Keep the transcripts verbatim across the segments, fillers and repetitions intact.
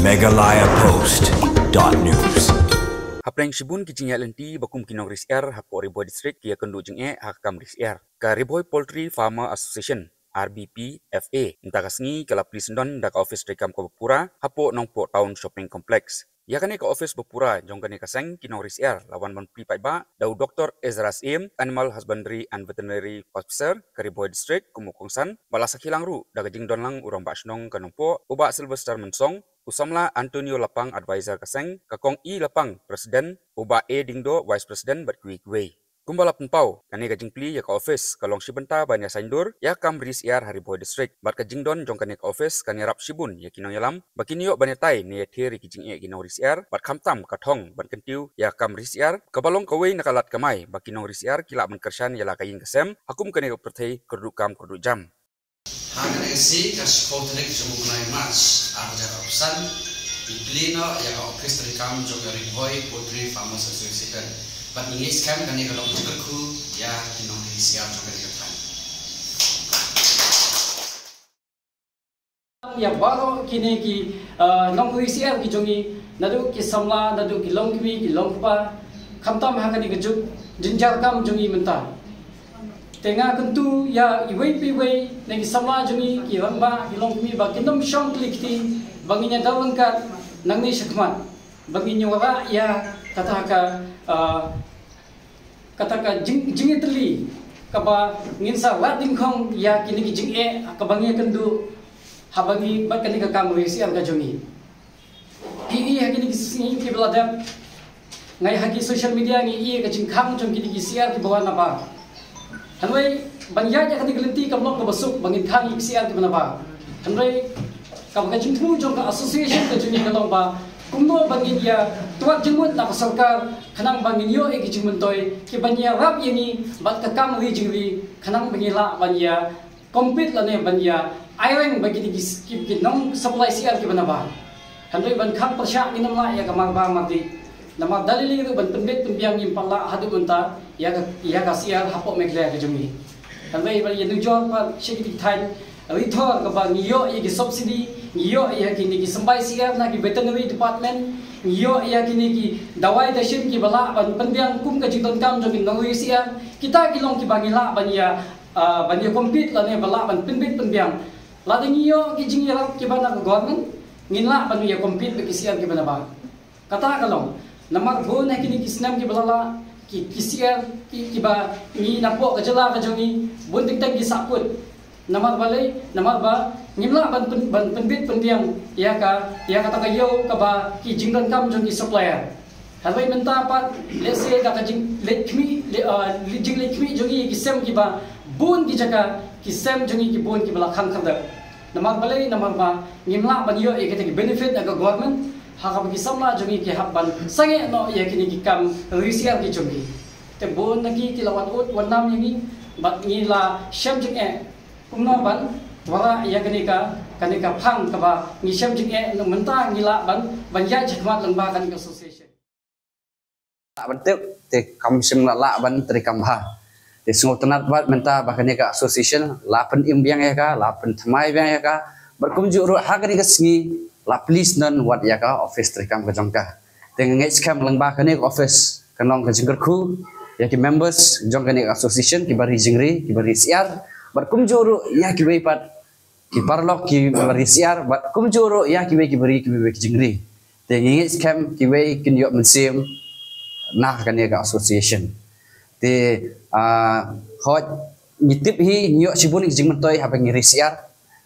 Meghalaya Post dot news. Hapdeng shibun ki jingïaid lynti ba kum ki nongri syiar hapoh Ri Bhoi District ki ïakynduh jingeh ha ka kam ri syiar, ka Ri Bhoi Poultry Farmer Association, R B P F A, mynta ka sngi ka la plie syndon da ka ophis treikam kaba pura hapoh Nongpoh Town Shopping Complex. Ïa kane ka ophis ba pura jong kane ka seng ki nongri syiar la wan ban plie paidbah da u Doktor Ezra Syiem, Animal Husbandry and Veterinary Officer ka Ri Bhoi District, kum u kongsan, bad la sakhi lang ruh da ka jingdon lang u Rangbah Shnong ka Nongpoh, u Bah Sylvester Mynsong, u samla Antonio Lapang, Advisor ka seng, ka Kong E Lapang, President, u Bah A Diengdoh, Vice President, bad kiwei kiwei. Kumba la pynpaw, kane ka jingplie ïa ka ophis ka long shi bynta ban ïa saiñdur ïa ka kam ri syiar ha Ri Bhoi District, bad ka jingdon jong kane ka ophis kan ïarap shibun ïa ki nongïalam ba kin ïoh ban ïatai ne ïather ïa ki jingeh ki nongri syiar, bad khamtam ka thong ban kyntiew ïa ka kam ri syiar, kaba long kawei na ka lad kamai ba ki nongri syiar ki lah ban kyrshan ïa la ka ïing ka sem ha kum kane ka pyrthei kyrduh kam kyrduh jam. Ha kane ka sngi, ka shiphew tarik jong u bnai March, ar hajar arphew san, ngi plie noh ïa ka ophis treikam jong ka Ri Bhoi Poultry Farmers Association. Bad ngi ngeit skhem kane ka long ka jingkyrkhu ïa ki nongri syiar jong kane ka thaiñ. Ïa baroh kine ki, uh, nongri syiar ki jong ngi, naduh ki samla, naduh ki longkmie, ki longkpa, khamtam ha kane ka juk jynjar kam jong ngi mynta. Te nga kyntu ïa iwei pa iwei na ki samla jong ngi, ki rangbah, ki longkmie, ba kin ym shong kli kti, ba ngin ïa daw ryngkat nangne shakhmat, ba ngin ïa wanrah ïa kata ka, ah, kata ka jing, jingïatylli, kaba ngin sa rat dyngkhong ïa kine ki jingeh kaba ngi ïakynduh haba ngi bad kane ka kam ri syiar ka jong ngi. Ngi i ha kine ki sngi kiba la dep, nga i ha ki social media, ngi i ka jingkhang jong kine ki syiar kiba wan nabar. Hynrei ban ïaid ïa kane ka lynti kam long kaba suk ba ngin khang ïa ki syiar kiba nabar. Hynrei kaba ka jingthmu jong ka association ka jong ngi ka long ba kumno ba ngin ïa tuat jingmut na ka sorkar khnang ba ngin ïoh ïa ki jingmyntoi kiban ïarap ïa ngi bad ka kam ri jingri, khnang ba ngin lah ban ïa compete lane ban ïa aireng bad kine ki, ki, ki nong supply syiar kiba nabar. Hynrei ban khang pyrshah ngin ym lah ïa ka marba mardih. Namar da lei lei ruh ban pynbit pynbiang ngim pat lah haduh mynta ïa ka, ïa ka syiar hapoh Meghalaya ka jong ngi. Hynrei ban ïanujor pat sha kine ki thaiñ ri thor kaba ngi ïoh ïa ki subsidy, ngi ïoh ïa kine ki symbai syiar na ki veterinary department, ngi ïoh ïa kine ki dawai dashin kiba lah ban pynbiang kum ka jingdonkam jong ki nongri syiar. Kita ki long kiba ngi lah ban ïa ah, ban ïa compete lane ba lah ban pynbit pynbiang. Lada ngi ïoh ki jingïarap kiba na ka government, ngin lah ban ïa compete bad ki syiar kiba nabar. Kata ka long namar bun ha kine ki snem kiba la lah, ki, ki syiar ki, kiba ngi napoh ka jylla ka jong ngi, bun teng teng ki sahkut. Namar balei? Namar ba ngim lah ban pyn, ban pynbit pynbiang ïa ka, ïa kata ka ïew kaba ki jingdonkam jong ki supplier. Hynrei mynta pat, let's say, da ka jingleit khmih, le, ah, jingleit khmih jong ngi ki sem kiba bun ki jaka, ki sem jong ngi ki bun kiba la khang khyrdep. Namar balei? Namar ba ngim lah ban ïoh ïa kita ki benefit na ka government, ha kaba ki samla jong ngi ki hap ban sangeh noh ïa kine ki kam ri syiar ki jong ngi. Te bun na ki ki la wan ud wan nam ïa ngi, bad ngi la shem jingeh kumno ban wanrah ïa kane ka, kane ka phang kaba ngi shem jingeh, mynta ngi lah ban, ban ïaid shakhmat lyngba kane ka association. Lah ban tip, te kam shym la lah ban treikam bha. Te sngewtynnat bad mynta ba kane ka association la pynim biang ïa ka, la pynthymmai biang ïa ka. Bad kumjuh ruh ha kane ka sngi la plie syndon wat ïa ka office treikam ka jong ka. Te nga ngeit skhem lyngba kane ka office kan long ka jingkyrkhu ïa ki members jong kane ka association, kiba ri jingri, kiba ri syiar. Bad kumjuh ruh ïa kiwei pat ki paralok kiba ri syiar, bad kumjuh ruh ïa kiwei kiba ri kiwei ki jingri. Te ngi ngeit skhem kiwei kin ïoh mynsiem na kane ka association. Te, ah, hooid ngi tip hi ngi ïoh shibun ki jingmyntoi haba ngi ri syiar.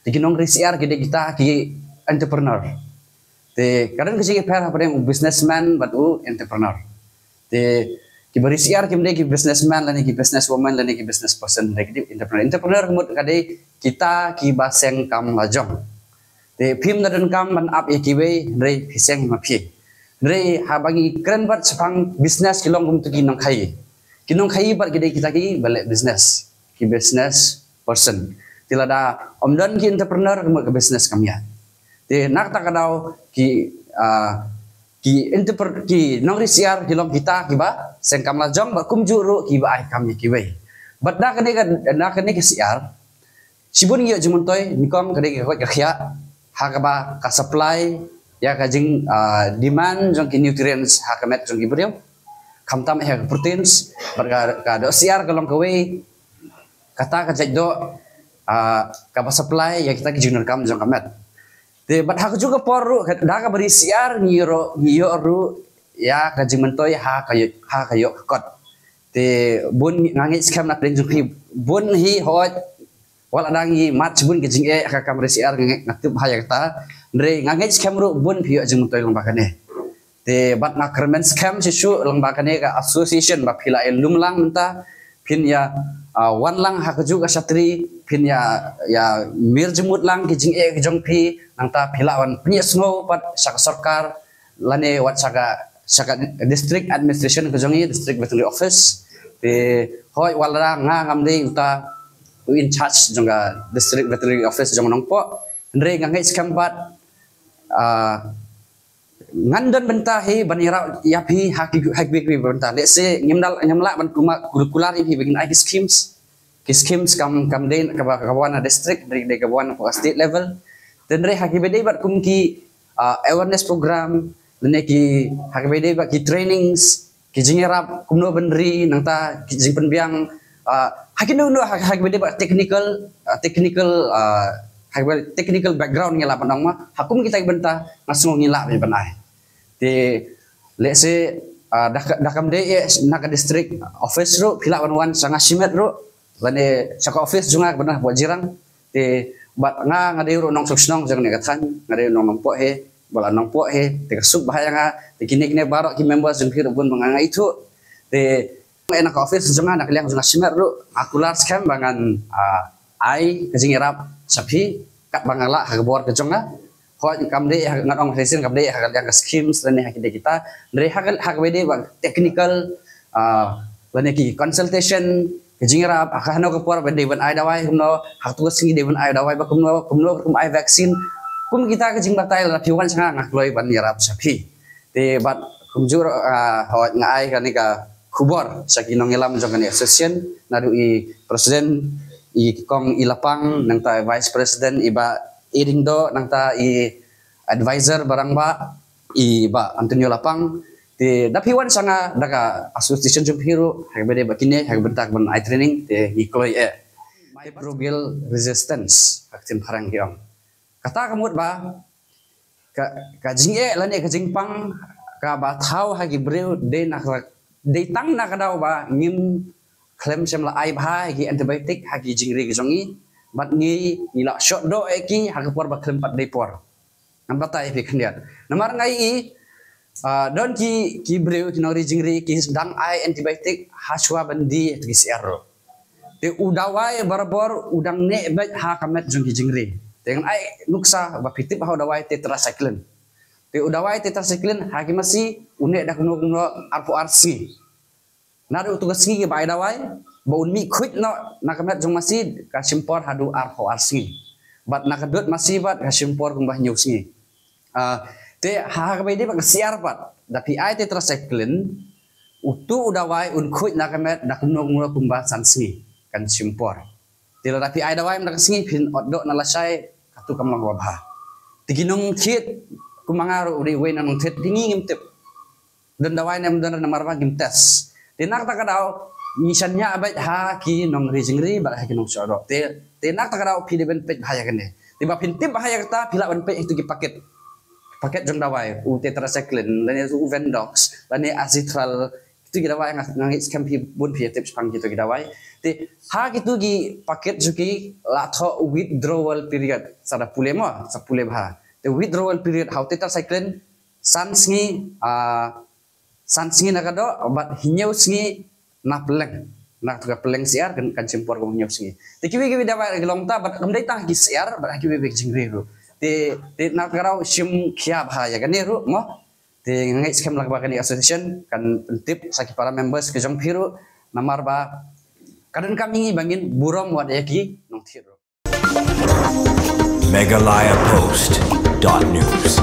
Te ki nongri syiar ki dei kita ki entrepreneur. Te ka don ka jingïapher hapdeng u businessman bad u entrepreneur. Te kiba ri syiar kim dei ki businessman lane ki businesswoman lane ki business person, dei ki entrepreneur. Entrepreneur ka mut ka dei kita kiba seng kam la jong. Te phim da donkam ban ap ïa kiwei, hynrei phi seng ma phi. Hynrei haba ngi kren bad shaphang business ki long kumta ki nongkhaïi. Ki nongkhaïi bad ki dei kita kiba leh business, ki business person. Te lada ym don ki entrepreneur ka mut ka business kam ïaid. Te na kata ka daw ki, ah, ki entrepreneur, ki nongri syiar ki long kita kiba seng kam la jong bad kumjuh ruh kiba ai kam ïa kiwei. Bad na kane ka, na kane ka syiar shibun ngi ïoh jingmyntoi, nyngkong ka dei ka koit ka khiah ha kaba ka supply ïa ka jing, ah, demand jong ki nutrients ha ka met jong ki briew, khamtam ïa ka proteins, bad ka, ka doh syiar ka long kawei kata ka jait doh, ah, kaba supply ïa kita ki jingdonkam jong ka met. Te bad ha kajuh ka por ruh, ka, da kaba ri syiar ngi ïoh, ngi ïoh ruh ïa ka jingmyntoi ha ka ïoh, ha ka ïoh ka kot. Te bun nga ngeit skhem na pdeng jong phi, bun hi hoi, wat la dang ngi mad shibun ki jingeh ha ka kam ri syiar, nga ngeit, nga tip bha ïa kata. Hynrei nga ngeit skhem ruh bun phi ïoh jingmyntoi lyngba kane. Te bad nga kyrmen skhem shisha lyngba kane ka association ba phi la ïa lum lang mynta, phin ïa, ah, wan lang ha kajuh ka shatri, phin ïa, ïa mir jingmut lang ki jingeh ki jong phi, nangta phi lah wan pynïasngew pat sha ka sorkar, lane wat sha ka, sha ka district administration ka jong ngi, district veterinary office. Te hoi, wat la nga ngam dei uta u in charge jong ka district veterinary office jong Nongpoh, hynrei nga ngeit skhem pat, ah, ngan don bynta hi ban ïarap ïa phi ha ki, ha ki, ki bynta. Let's say ngim dal, ngim lah ban kuma, kul-, kular ïa phi ba ngin ai ki schemes. Ki schemes kam, kam dei kaba, kaba wan na district, dei, dei kaba wan na state level. Te hynrei ha kiba dei bad kum ki, ah, awareness program, lane ki, ha kiba dei bad ki trainings, ki jingïarap kumno ban ri, nangta ki jingpynbiang, ah, ha kino kino, ha, ha kiba dei bad technical, ah, technical, ah, ha kiba technical background ngi lah ban ong ma, ha kum kita ki bynta nga sngew ngi lah ban ai. Te let's say, ah, da ka, da kam dei eh na ka district office ruh, phi lah ban wan sha nga shimet ruh, lane sha ka office jong nga kaba na Poh Jirang. Te bad nga, nga dei ruh nongshong shnong jong kane ka thaiñ, nga dei nong Nongpoh hi, ba la Nongpoh hi, te ka suk bha ïa nga, te kine, kine baroh ki members jong phi ruh bun ba nga, nga ithuh. Te eh na ka office jong nga, na ka liang jong nga shimet ruh, nga kular skhem ba ngan, ah, ai ka jingïarap sha phi katba nga lah ha ka bor ka jong nga. Hoi, kam dei ha, ngan ong ha shisien kam dei ha ka liang ka schemes lane ha ki dei kita, hynrei ha ka, ha kaba dei bad technical, ah, lane ki consultation, ka jingïarap ha kano ka por ba dei ban ai dawai kumno, ha katu ka sngi dei ban ai dawai ba kumno, kumno kum ai vaccine, kum kita ki jingbatai, lada phi wan sha nga, nga kloi ban ïarap sha phi. Te bad kumjuh, ah, hoi, nga ai kane ka khubor sha ki nongïalam jong kane association, naduh i president, i kong i Lapang, nangta i vice president i Bah Edingdo, nangta i advisor ba rangbah, i Bah Antonio Lapang. Te da phi wan sha nga da ka association jong phi ruh, ha kaba dei bad kine, ha ka bynta ban ai training, te ngi kloi eh. Microbial resistance, ha ka ktien phareng ki ong. Kata ka mut ba ka, ka jingeh lane ka jingpang kaba thaw ha ki briew dei na ka, dei tang na ka daw ba ngim khlem shym la ai bha ki antibiotic ha ki jingri ki jong ngi, bad ngi, ngi la shot doh eh ki ha ka por ba khlem pat dei por. Ngan batai ïa phi khyndiat. Namar nga ïohi, ah, don ki, ki briew, ki nongri jingri, ki dang ai antibiotic hashwa ban die ïa ki syiar ruh. Te u dawai barabor u dang neh beit ha ka met jong ki jingri. Te ngan ai nuksa ba phi tip bha u dawai tetracycline. Te u dawai tetracycline ha ki masi u neh da kumno kumno arphew ar sngi. Naduh utu ka sngi ba ai dawai, ba un mih khuid noh na ka met jong masi, ka shim por haduh arphew ar sngi. Bad na ka dud masi bad ka shim por kumba hynñiew sngi. Ah, te ha kaba ïadei bad ka syiar pat, da phi ai tetracycline, utu u dawai un khuid na ka met da kumno kumno kumba san sngi kan shim por. Te lada phi ai dawai mynta ka sngi phin ot doh na lashai, katu kam long kaba bha. Te ki nongthied, kum ma nga ruh u dei uwei na nongthied, te ngi ngim tip don dawai ne ym don, namar ba ngim test. Te na kata ka daw ngi shaniah beit ha ki nongri jingri bad ha ki nongshoh doh. Te, te na kata ka daw phi dei ban peit bha ïa kane. Te ba phin tip bha ïa kata phi lah ban peit ha kitu ki paket. Paket jong dawai, u tetracycline, lane u Vendox, lane azithral, kitu ki dawai nga, nga ngeit skhem phi bun phi ïa tip shaphang kitu ki dawai. Te ha kitu ki paket jong ki la thoh withdrawal period, sa da pule mo, sa pule bha. Te withdrawal period ha u tetracycline san sngi, ah, san sngi na ka doh, bad hynñiew sngi na pylleng. Na katu ka pylleng syiar kan, kan shim por kum hynñiew sngi. Te kiwei kiwei dawai ki long ta, bad kam dei tang ki syiar, bad ha kiwei kiwei ki jingri ruh. Te, te na ka daw shim khia bha ïa kane ruh mo. Te nga ngeit skhem lak ba kane association kan pyntip sa ki para members ki jong phi ruh, namar ba ka donkam ïa ngi ba ngin burom wat ïa ki nongthied ruh. Meghalaya Post dot news.